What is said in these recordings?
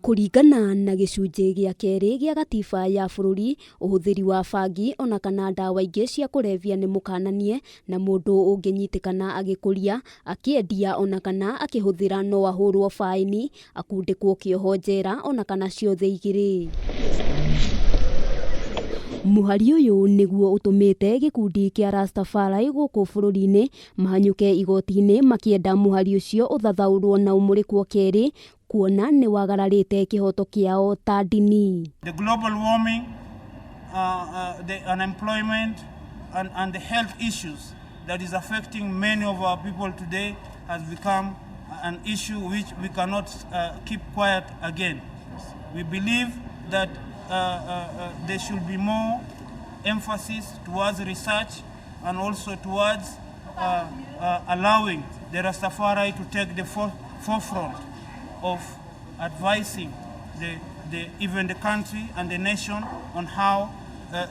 Kũringana na gĩcunjĩ gĩa kerĩ gĩa gatiba ya bũrũri, ũhũthĩri wa bangi ona kana ndawa ingĩ cia kũrebia nĩ mũkananie na mũndũ ũngĩnyitĩkana agĩkũria, akĩendia ona kana akĩhũthĩra no ahũrwo baĩni, akundĩkwo kĩoho njera ona kana ciothe igĩrĩ. Mũhari ũyũ nĩguo ũtũmĩte gĩkundi kĩa Rastafari gũkũ bũrũri-inĩ mahanyũke igoti-inĩ makĩenda mũhari ũcio ũthathaũrwo na ũmũrĩkwo kerĩ kuona nĩ wagararĩte kĩhoto kĩao ta ndini. The global warming, the unemployment, and the health issues that is affecting many of our people today has become an issue which we cannot keep quiet again. We believe that there should be more emphasis towards research and also towards allowing the Rastafari to take the forefront of advising even the country and the nation on how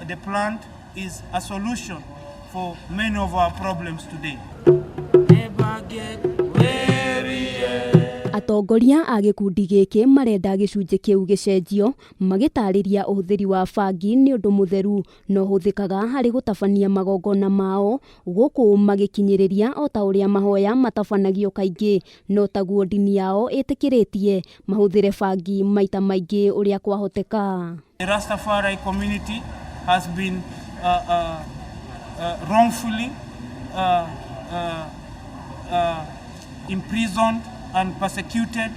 the plant is a solution for many of our problems today. Never get weary. Atongoria a gĩkundi gĩkĩ marenda gĩcunjĩ kĩu gĩcenjio magĩtarĩria ũhũthĩri wa bangi nĩ ũndũ mũtheru na ũhũthĩkaga harĩ gũtabania magongona mao gũkũ magĩkinyĩrĩria o ta ũrĩa mahoya matabanagio kaingĩ no taguo ndini yao ĩtĩkĩrĩtie mahũthĩre bangi maita maingĩ ũrĩa kwahoteka. The Rastafari community has been wrongfully imprisoned and persecuted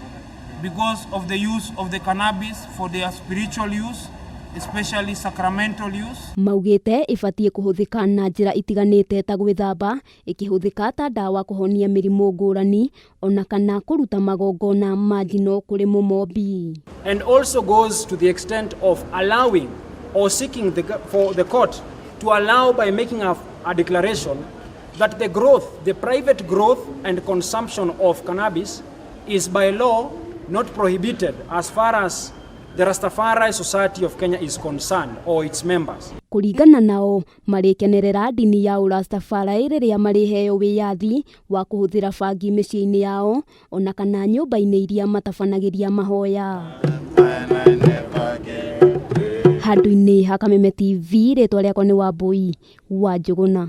because of the use of the cannabis for their spiritual use, especially sacramental use. Maugĩte ĩbatiĩ kũhũthĩka na njĩra itiganĩte ta gwĩthamba, ĩkĩhũthĩka ta ndawa kũhonia mĩrimũ ngũrani ona kana kũruta magongona ma njino kũrĩ mũmombi. And also goes to the extent of allowing or seeking for the court to allow by making a declaration that the growth, the private growth and consumption of cannabis is by law not prohibited as far as the Rastafari Society of Kenya is concerned or its members. Kũringana nao marĩkenerera ndini ya ũrastafari rĩrĩa marĩheo wĩyathi wa kũhũthĩra bangi mĩciĩ-inĩ yao ona kana nyũmba-inĩ iria matabanagĩria mahoya. Handũ-inĩ ha Kameme TV, rĩtwa rĩakwa nĩ Wambui wa Njũgũna.